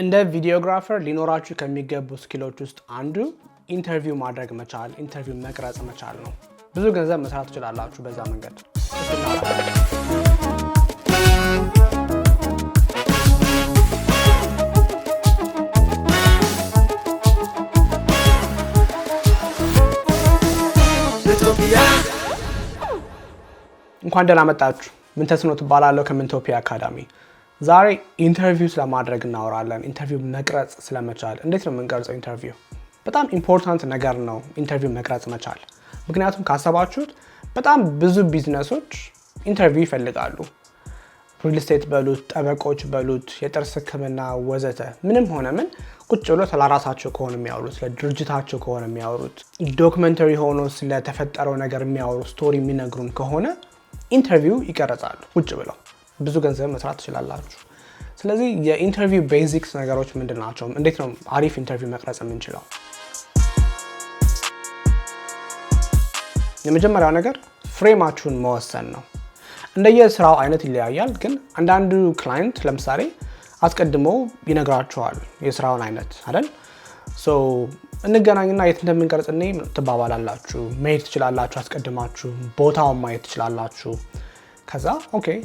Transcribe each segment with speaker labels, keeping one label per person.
Speaker 1: እንደ videographer ሊኖራችሁ ከሚገቡ skill ኦች ውስጥ አንዱ interview ማድረግ መቻል፣ interview መቅረጽ መቻል ነው። ብዙ ገንዘብ መስራት ትችላላችሁ በዛ መንገድ። እንኳን ደህና መጣችሁ። ምንተስኖት እባላለሁ ከምንቶፒያ አካዳሚ። ዛሬ interview ስለማድረግ እናወራለን። Interview መቅረጽ ስለመቻል፣ እንዴት ነው የምንቀርጸው interview? በጣም important ነገር ነው interview መቅረጽ መቻል። ምክንያቱም ካሰባችሁት በጣም ብዙ business ኦች interview ይፈልጋሉ። Real estate በሉት፣ ጠበቆች በሉት፣ የጥርስ ሕክምና ወዘተ፣ ምንም ሆነ ምን ቁጭ ብሎ ስለራሳቸው ከሆነ የሚያወሩት፣ ስለ ድርጅታቸው ከሆነ የሚያወሩት፣ documentary ሆኖ ስለተፈጠረው ነገር የሚያወሩ፣ story የሚነግሩን ከሆነ interview ይቀረጻሉ ቁጭ ብለው። ብዙ ገንዘብ መስራት ትችላላችሁ። ስለዚህ የ interview basics ነገሮች ምንድን ናቸው? እንዴት ነው አሪፍ interview መቅረጽ የምንችለው? የመጀመሪያው ነገር frame ኣችሁን መወሰን ነው። እንደየስራው አይነት ይለያያል። ግን አንዳንዱ client ለምሳሌ አስቀድሞ ይነግራችኋል የስራውን አይነት አይደል? So እንገናኝና የት እንደምንቀርጽ እኔ ትባባላላችሁ። መሄድ ትችላላችሁ፣ አስቀድማችሁ ቦታውን ማየት ትችላላችሁ። ከዛ okay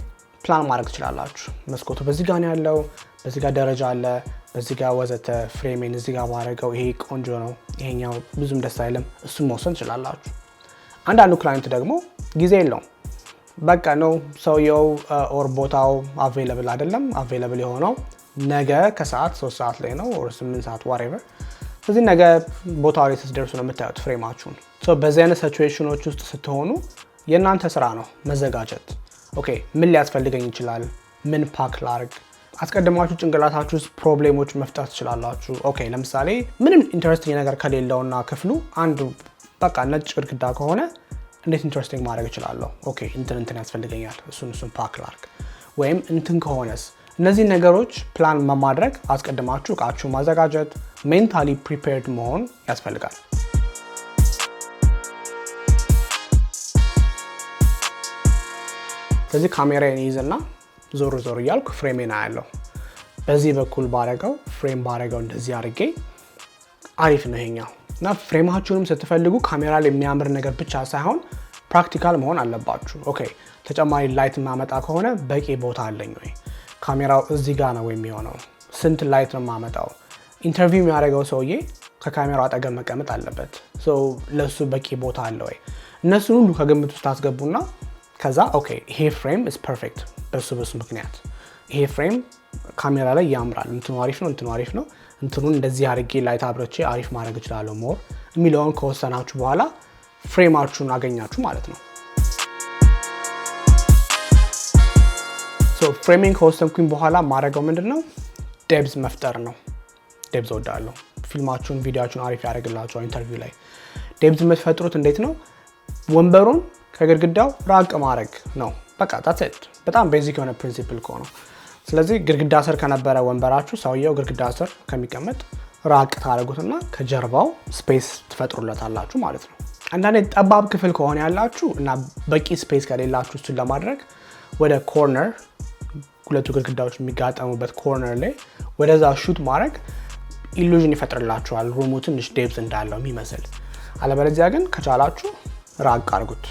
Speaker 1: plan ማድረግ ትችላላችሁ። መስኮቱ በዚህ ጋር ነው ያለው፣ በዚህ ጋር ደረጃ አለ፣ በዚህ ጋር ወዘተ፣ frame ኤን እዚህ ጋር ባረገው ይሄ ቆንጆ ነው፣ ይሄኛው ብዙም ደስ አይልም። እሱን መወሰን ትችላላችሁ። አንዳንዱ client ደግሞ ጊዜ የለውም። በቃ ነው ሰውየው or ቦታው available አይደለም። Available የሆነው ነገ ከሰዓት 3 ሰዓት ላይ ነው or 8 ሰዓት whatever። ስለዚህ ነገ ቦታው ላይ ስትደርሱ ነው የምታዩት frame ኣችሁን። በዚህ አይነት ሲቹዌሽኖች ውስጥ ስትሆኑ የእናንተ ስራ ነው መዘጋጀት። Okay፣ ምን ሊያስፈልገኝ ይችላል? ምን pack ላርግ? አስቀድማችሁ ጭንቅላታችሁ ውስጥ problem ኦች መፍጠር ትችላላችሁ። Okay፣ ለምሳሌ ምንም interesting ነገር ከሌለውና ክፍሉ አንዱ በቃ ነጭ ግድግዳ ከሆነ እንዴት interesting ማድረግ እችላለሁ? Okay፣ እንትን እንትን ያስፈልገኛል፣ እሱን እሱን pack ላርግ። ወይም እንትን ከሆነስ፣ እነዚህ ነገሮች ፕላን በማድረግ አስቀድማችሁ እቃችሁ ማዘጋጀት፣ mentally prepared መሆን ያስፈልጋል። ስለዚህ ካሜራዬን ይይዝና ዞር ዞር እያልኩ frame ኤን አያለሁ። በዚህ በኩል ባረገው፣ frame ባረገው፣ እንደዚህ አድርጌ አሪፍ ነው ይሄኛው። እና frame ኣችሁንም ስትፈልጉ ካሜራ ላይ የሚያምር ነገር ብቻ ሳይሆን practical መሆን አለባችሁ። Okay፣ ተጨማሪ light የማመጣ ከሆነ በቂ ቦታ አለኝ ወይ? ካሜራው እዚህ ጋር ነው የሚሆነው? ስንት light ነው የማመጣው? Interview የሚያደርገው ሰውዬ ከካሜራው አጠገብ መቀመጥ አለበት። ለእሱ በቂ ቦታ አለ ወይ? እነሱን ሁሉ ከግምት ውስጥ አስገቡና ከዛ okay፣ ይሄ frame is perfect፣ በሱ በሱ ምክንያት ይሄ frame ካሜራ ላይ ያምራል፣ እንትኑ አሪፍ ነው፣ እንትኑ አሪፍ ነው፣ እንትኑን እንደዚህ አድርጌ light አብርቼ አሪፍ ማድረግ እችላለሁ more የሚለውን ከወሰናችሁ በኋላ frame ኣችሁን አገኛችሁ ማለት ነው። Framing ከወሰንኩኝ በኋላ ማድረገው ምንድን ነው? Depth መፍጠር ነው። Depth እወዳለሁ። ፊልማችሁን ቪዲዮአችሁን አሪፍ ያደርግላችኋል። Interview ላይ depth የምትፈጥሩት እንዴት ነው? ወንበሩን ከግድግዳው ራቅ ማድረግ ነው። በቃ that's it። በጣም basic የሆነ principle እኮ ነው። ስለዚህ ግድግዳ ስር ከነበረ ወንበራችሁ ሰውየው ግድግዳ ስር ከሚቀመጥ ራቅ ታደርጉትና ከጀርባው space ትፈጥሩለታላችሁ ማለት ነው። አንዳንዴ ጠባብ ክፍል ከሆነ ያላችሁ እና በቂ space ከሌላችሁ እሱን ለማድረግ ወደ corner፣ ሁለቱ ግድግዳዎች የሚጋጠሙበት corner ላይ ወደዛ shoot ማድረግ illusion ይፈጥርላችኋል፣ room ኡ ትንሽ depth እንዳለው የሚመስል። አለበለዚያ ግን ከቻላችሁ ራቅ አድርጉት።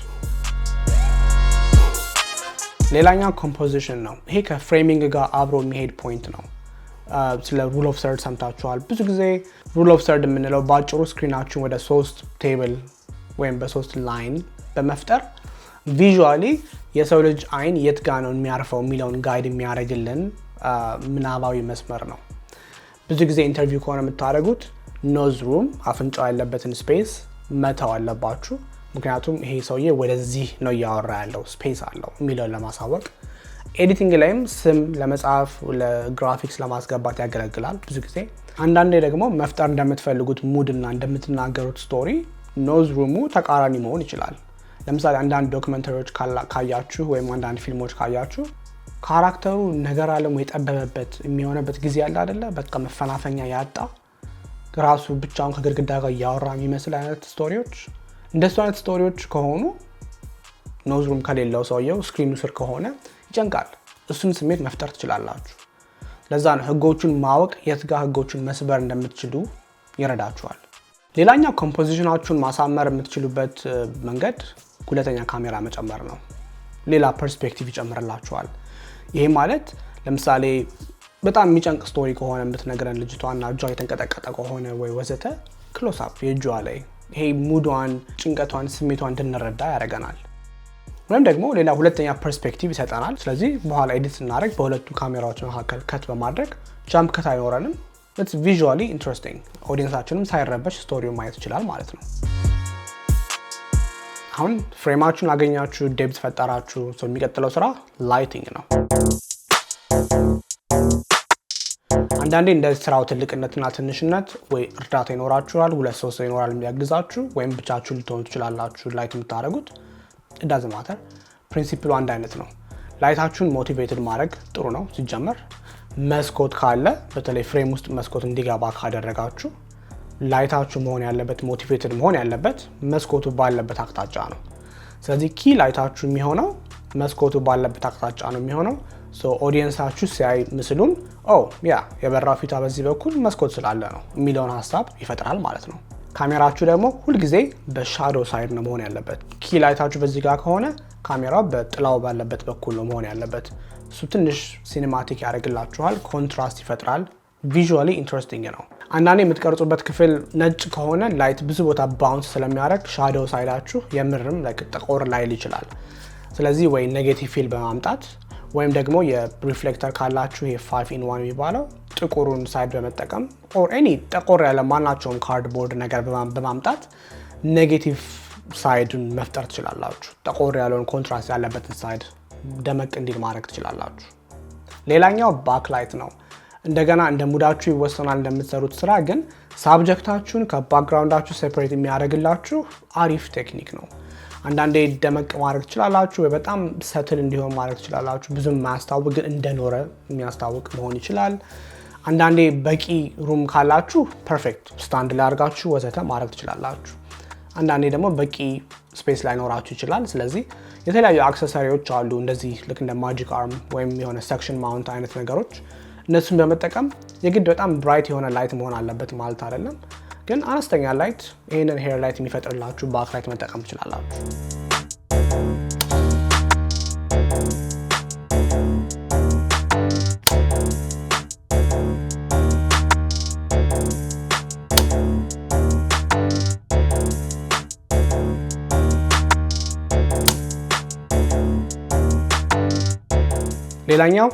Speaker 1: ሌላኛው composition ነው። ይሄ ከ framing ጋር አብሮ የሚሄድ point ነው። ስለ rule of third ሰምታችኋል። ብዙ ጊዜ rule of third የምንለው በአጭሩ screen ኣችሁን ወደ ሶስት table ወይም በሶስት line በመፍጠር visually የሰው ልጅ አይን የት ጋ ነው የሚያርፈው የሚለውን guide የሚያደርግልን ምናባዊ መስመር ነው። ብዙ ጊዜ interview ከሆነ የምታደርጉት nose room፣ አፍንጫው ያለበትን space መተው አለባችሁ። ምክንያቱም ይሄ ሰውዬ ወደዚህ ነው እያወራ ያለው፣ space አለው የሚለውን ለማሳወቅ። Editing ላይም ስም ለመጻፍ፣ ለግራፊክስ ለማስገባት ያገለግላል ብዙ ጊዜ። አንዳንዴ ደግሞ መፍጠር እንደምትፈልጉት mood እና እንደምትናገሩት story nose room ኡ ተቃራኒ መሆን ይችላል። ለምሳሌ አንዳንድ documentary ዎች ካያችሁ ወይም አንዳንድ ፊልሞች ካያችሁ character ኡ ነገር አለሙ የጠበበበት የሚሆነበት ጊዜ አለ አደለ? በቃ መፈናፈኛ ያጣ፣ ራሱ ብቻውን ከግድግዳ ጋር እያወራ የሚመስል አይነት story ዎች። እንደሱ አይነት story ዎች ከሆኑ nose room ከሌለው ሰውየው screen ኑ ስር ከሆነ ይጨንቃል። እሱን ስሜት መፍጠር ትችላላችሁ። ለዛ ነው ህጎቹን ማወቅ የት ጋር ህጎቹን መስበር እንደምትችሉ ይረዳችኋል። ሌላኛው composition ኣችሁን ማሳመር የምትችሉበት መንገድ ሁለተኛ ካሜራ መጨመር ነው። ሌላ perspective ይጨምርላችኋል። ይሄ ማለት ለምሳሌ በጣም የሚጨንቅ story ከሆነ የምትነግረን ልጅቷና እጇ የተንቀጠቀጠ ከሆነ ወይ ወዘተ፣ close up የእጇ ላይ፣ ይሄ mood ዋን፣ ጭንቀቷን፣ ስሜቷን እንድንረዳ ያደርገናል። ወይም ደግሞ ሌላ ሁለተኛ perspective ይሰጠናል። ስለዚህ በኋላ edit ስናደርግ በሁለቱ ካሜራዎች መካከል cut በማድረግ jump cut አይኖረንም። It's visually interesting፣ audience ኣችንም ሳይረበሽ story ውን ማየት ይችላል ማለት ነው። አሁን frame ኣችሁን አገኛችሁ፣ depth ፈጠራችሁ። የሚቀጥለው ስራ lighting ነው። አንዳንዴ እንደ ስራው ትልቅነትና ትንሽነት ወይ እርዳታ ይኖራችኋል፣ ሁለት ሶስት ሰው ይኖራል የሚያግዛችሁ፣ ወይም ብቻችሁ ልትሆኑ ትችላላችሁ light የምታደርጉት። Doesn't matter፣ principle ኡ አንድ አይነት ነው። Light ኣችሁን motivated ማድረግ ጥሩ ነው። ሲጀመር መስኮት ካለ፣ በተለይ frame ውስጥ መስኮት እንዲገባ ካደረጋችሁ፣ light ኣችሁ መሆን ያለበት፣ motivated መሆን ያለበት መስኮቱ ባለበት አቅጣጫ ነው። ስለዚህ key light ኣችሁ የሚሆነው መስኮቱ ባለበት አቅጣጫ ነው የሚሆነው። Audience ኣችሁ ሲያይ ምስሉን "Oh yeah፣ የበራው ፊቷ በዚህ በኩል መስኮት ስላለ ነው" የሚለውን ሀሳብ ይፈጥራል ማለት ነው። ካሜራችሁ ደግሞ ሁልጊዜ በ shadow side ነው መሆን ያለበት። Key light ኣችሁ በዚህ ጋር ከሆነ ካሜራው በጥላው ባለበት በኩል ነው መሆን ያለበት። እሱ ትንሽ cinematic ያደርግላችኋል፣ contrast ይፈጥራል፣ visually interesting ነው። አንዳንዴ የምትቀርጹበት ክፍል ነጭ ከሆነ light ብዙ ቦታ bounce ስለሚያደርግ shadow side ኣችሁ የምርም ጠቆር ላይል ይችላል። ስለዚህ ወይ negative fill በማምጣት ወይም ደግሞ የ reflector ካላችሁ ይሄ 5 in 1 የሚባለው ጥቁሩን side በመጠቀም or any ጠቆር ያለ ማናቸውም cardboard ነገር በማምጣት negative side ኡን መፍጠር ትችላላችሁ። ጠቆር ያለውን contrast ያለበትን side ደመቅ እንዲል ማድረግ ትችላላችሁ። ሌላኛው backlight ነው። እንደገና እንደ mood ኣችሁ ይወሰናል እንደምትሰሩት ስራ፣ ግን subject ኣችሁን ከ background ኣችሁ separate የሚያደርግላችሁ አሪፍ technique ነው። አንዳንዴ ደመቅ ማድረግ ትችላላችሁ፣ ወይ በጣም subtle እንዲሆን ማድረግ ትችላላችሁ። ብዙም የማያስታውቅ ግን እንደኖረ የሚያስታውቅ መሆን ይችላል። አንዳንዴ በቂ room ካላችሁ perfect stand ላይ አድርጋችሁ ወዘተ ማድረግ ትችላላችሁ። አንዳንዴ ደግሞ በቂ space ላይኖራችሁ ይችላል። ስለዚህ የተለያዩ accessory ዎች አሉ፣ እንደዚህ ልክ እንደ magic arm ወይም የሆነ suction mount አይነት ነገሮች። እነሱን በመጠቀም የግድ በጣም bright የሆነ light መሆን አለበት ማለት አይደለም፣ ግን አነስተኛ light፣ ይህንን hair light የሚፈጥርላችሁ backlight መጠቀም ትችላላችሁ። ሌላኛው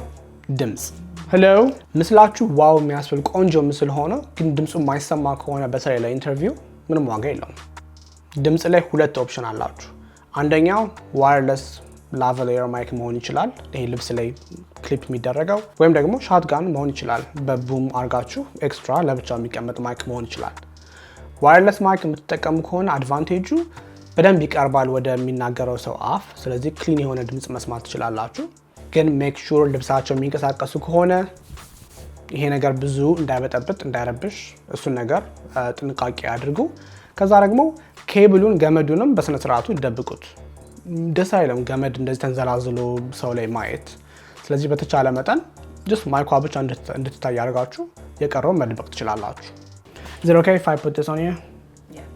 Speaker 1: ድምፅ። Hello፣ ምስላችሁ wow የሚያስብል ቆንጆ ምስል ሆኖ ግን ድምፁ የማይሰማ ከሆነ፣ በተለይ ለ interview፣ ምንም ዋጋ የለውም። ድምፅ ላይ ሁለት option አላችሁ። አንደኛው wireless lavalier mic መሆን ይችላል፣ ይሄ ልብስ ላይ ክሊፕ የሚደረገው፣ ወይም ደግሞ shotgun መሆን ይችላል። በ boom አርጋችሁ extra ለብቻው የሚቀመጥ mic መሆን ይችላል። Wireless mic የምትጠቀሙ ከሆነ advantage ኡ በደንብ ይቀርባል ወደሚናገረው ሰው አፍ። ስለዚህ clean የሆነ ድምፅ መስማት ትችላላችሁ። ግን make sure ልብሳቸው የሚንቀሳቀሱ ከሆነ ይሄ ነገር ብዙ እንዳይበጠብጥ፣ እንዳይረብሽ እሱን ነገር ጥንቃቄ አድርጉ። ከዛ ደግሞ ኬብሉን ገመዱንም በስነ ስርዓቱ ደብቁት። ደስ አይልም ገመድ እንደዚህ ተንዘላዝሎ ሰው ላይ ማየት። ስለዚህ በተቻለ መጠን just mic ኳ ብቻ እንድትታይ አድርጋችሁ የቀረውን መደበቅ ትችላላችሁ። Is it okay if I put this on you?
Speaker 2: Yeah.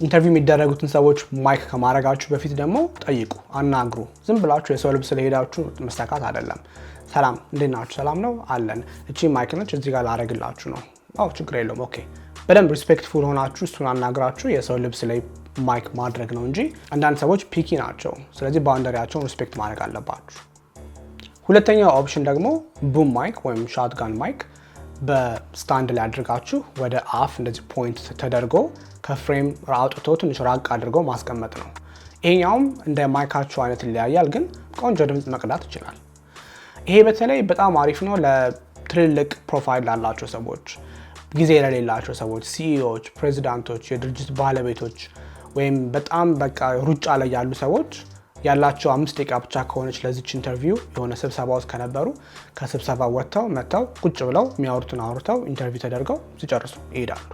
Speaker 1: Interview የሚደረጉትን ሰዎች mic ከማድረጋችሁ በፊት ደግሞ ጠይቁ፣ አናግሩ። ዝም ብላችሁ የሰው ልብስ ስለሄዳችሁ መሰካት አይደለም። ሰላም፣ እንዴት ናችሁ? ሰላም ነው አለን። እቺ mic ነች፣ እዚህ ጋር ላረግላችሁ ነው። አዎ፣ ችግር የለውም። Okay። በደንብ respectful ሆናችሁ እሱን አናግራችሁ የሰው ልብስ ላይ mic ማድረግ ነው እንጂ አንዳንድ ሰዎች picky ናቸው። ስለዚህ boundary ያቸውን respect ማድረግ አለባችሁ። ሁለተኛው option ደግሞ boom mic ወይም shotgun mic በ stand ላይ አድርጋችሁ ወደ አፍ እንደዚህ point ተደርጎ ከ frame አውጥቶ ትንሽ ራቅ አድርጎ ማስቀመጥ ነው። ይሄኛውም እንደ mic ኣችሁ አይነት ይለያያል፣ ግን ቆንጆ ድምፅ መቅዳት ይችላል። ይሄ በተለይ በጣም አሪፍ ነው ለትልልቅ profile ላላቸው ሰዎች፣ ጊዜ ለሌላቸው ሰዎች፣ CEO ዎች፣ ፕሬዚዳንቶች፣ የድርጅት ባለቤቶች ወይም በጣም በቃ ሩጫ ላይ ያሉ ሰዎች፣ ያላቸው 5 ደቂቃ ብቻ ከሆነች ለዚች interview፣ የሆነ ስብሰባ ውስጥ ከነበሩ ከስብሰባ ወጥተው መጥተው ቁጭ ብለው የሚያወሩትን አውርተው interview ተደርገው ሲጨርሱ ይሄዳሉ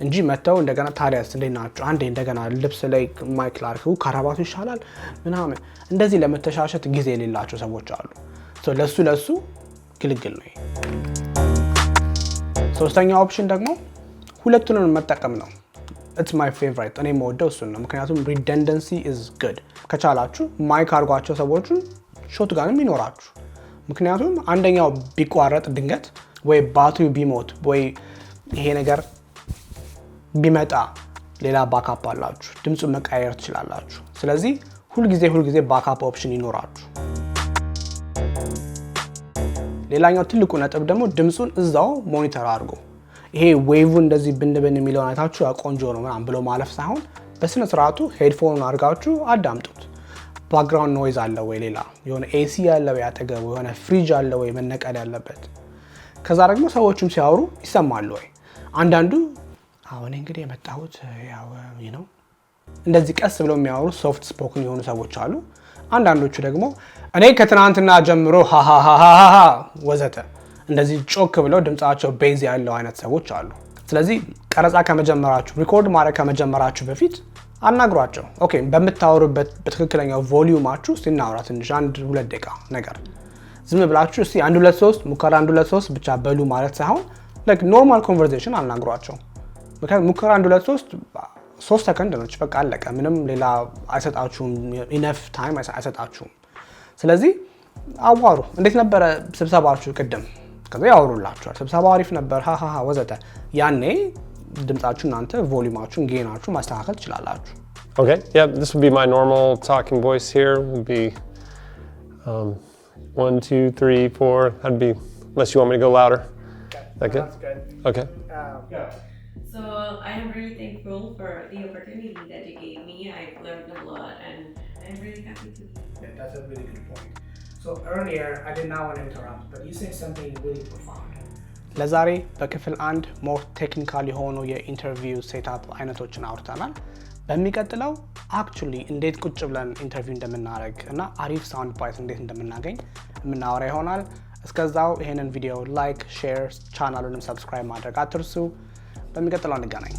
Speaker 1: እንጂ መጥተው እንደገና "ታዲያስ እንዴት ናቸው? አንዴ እንደገና ልብስ ላይ mic ላድርግ፣ ከረባቱ ይሻላል" ምናምን እንደዚህ ለመተሻሸት ጊዜ የሌላቸው ሰዎች አሉ። ለሱ ለሱ ግልግል ነው። ሶስተኛው option ደግሞ ሁለቱንም መጠቀም ነው። It's my favorite፣ እኔ የምወደው እሱን ነው። ምክንያቱም redundancy is good። ከቻላችሁ mic አድርጓቸው ሰዎቹን፣ shotgun ም ይኖራችሁ። ምክንያቱም አንደኛው ቢቋረጥ ድንገት ወይ ባትሪው ቢሞት ወይ ይሄ ነገር ቢመጣ ሌላ backup አላችሁ፣ ድምፁን መቀያየር ትችላላችሁ። ስለዚህ ሁልጊዜ ሁልጊዜ backup option ይኖራችሁ። ሌላኛው ትልቁ ነጥብ ደግሞ ድምፁን እዛው monitor አድርጎ ይሄ wave እንደዚህ ብን ብን የሚለውን አይታችሁ ያ ቆንጆ ነው ምናምን ብሎ ማለፍ ሳይሆን በስነ ስርዓቱ headphone ኑን አድርጋችሁ አዳምጡት። Background noise አለ ወይ፣ ሌላ የሆነ AC አለ ወይ አጠገቡ፣ የሆነ ፍሪጅ አለ ወይ መነቀል ያለበት። ከዛ ደግሞ ሰዎቹም ሲያወሩ ይሰማሉ ወይ። አንዳንዱ አሁን እንግዲህ የመጣሁት ያው ነው እንደዚህ ቀስ ብለው የሚያወሩ soft spoken የሆኑ ሰዎች አሉ። አንዳንዶቹ ደግሞ እኔ ከትናንትና ጀምሮ ሃሃሃሃ ወዘተ እንደዚህ ጮክ ብለው ድምፃቸው bass ያለው አይነት ሰዎች አሉ። ስለዚህ ቀረጻ ከመጀመራችሁ፣ record ማድረግ ከመጀመራችሁ በፊት አናግሯቸው። Okay፣ በምታወሩበት በትክክለኛው volume ኣችሁ እስቲ እናውራ ትንሽ 1-2 ደቂቃ ነገር። ዝም ብላችሁ እስቲ አንድ ሁለት ሶስት ሙከራ፣ አንድ ሁለት ሶስት ብቻ በሉ ማለት ሳይሆን like normal conversation አናግሯቸው። ምክንያቱም ሙከራ አንድ ሁለት ሶስት 3 ሰከንድ ነች፣ በቃ አለቀ። ምንም ሌላ አይሰጣችሁም፣ enough time አይሰጣችሁም። ስለዚህ አዋሩ። እንዴት ነበረ ስብሰባችሁ ቅድም? ከዛ ያወሩላችኋል። ስብሰባው አሪፍ ነበር ሃሃ ወዘተ። ያኔ ድምጻችሁ እናንተ volume ኣችሁን gain ኣችሁ ማስተካከል ትችላላችሁ።
Speaker 2: Okay, yeah, this would be my normal talking voice here. Would be one, two, three, four. That'd be, unless you want me to go louder. That good? Okay.
Speaker 3: So I am really thankful for the opportunity that you gave me. I've learned a lot and I'm really happy to be
Speaker 1: Yeah, that's a really good point. So earlier, I did not want to interrupt, but you said something really profound. ለዛሬ በክፍል አንድ more technical የሆኑ የ interview setup አይነቶችን አውርተናል። በሚቀጥለው actually እንዴት ቁጭ ብለን interview እንደምናደርግ እና አሪፍ sound bite እንዴት እንደምናገኝ የምናወራ ይሆናል። እስከዛው ይሄንን ቪዲዮ like፣ share፣ ቻናሉንም subscribe ማድረግ አትርሱ። በሚቀጥለው እንገናኝ።